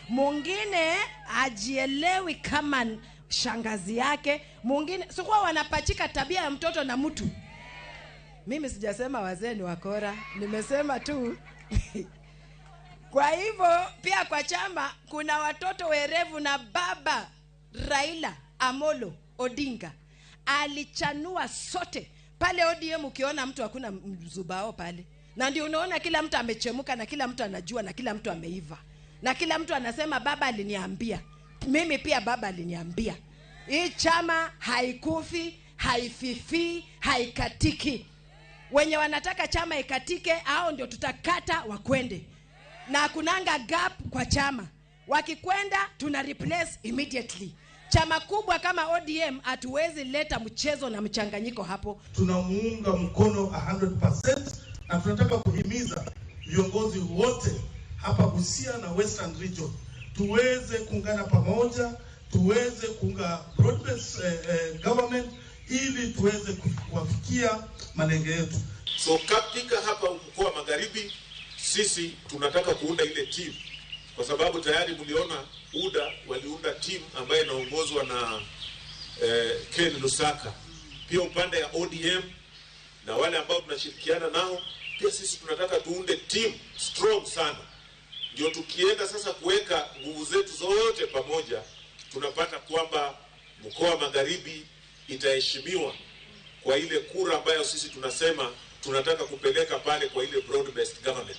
Mwingine ajielewi kama shangazi yake, mwingine sikuwa wanapachika tabia ya mtoto na mtu. Mimi sijasema wazee ni wakora, nimesema tu kwa hivyo pia kwa chama kuna watoto werevu, na baba Raila Amolo Odinga alichanua sote pale ODM. Ukiona mtu hakuna mzubao pale, na ndio unaona kila mtu amechemuka na kila mtu anajua na kila mtu ameiva na kila mtu anasema baba aliniambia, mimi pia baba aliniambia. Hii chama haikufi, haififii, haikatiki. Wenye wanataka chama ikatike, hao ndio tutakata wakwende, na kunanga gap kwa chama. Wakikwenda tuna replace immediately. Chama kubwa kama ODM hatuwezi leta mchezo na mchanganyiko hapo. Tunamuunga mkono 100% na tunataka kuhimiza viongozi wote hapa Busia na Western Region tuweze kuungana pamoja, tuweze kuunga broad based government ili tuweze kuwafikia malengo yetu. So katika hapa mkoa wa Magharibi sisi tunataka kuunda ile team, kwa sababu tayari mliona UDA waliunda team ambayo inaongozwa na Ken Lusaka. Pia upande ya ODM na wale ambao tunashirikiana nao pia sisi tunataka tuunde team strong sana, ndio tukienda sasa kuweka nguvu zetu zote pamoja, tunapata kwamba mkoa wa Magharibi itaheshimiwa kwa ile kura ambayo sisi tunasema tunataka kupeleka pale kwa ile broad based government.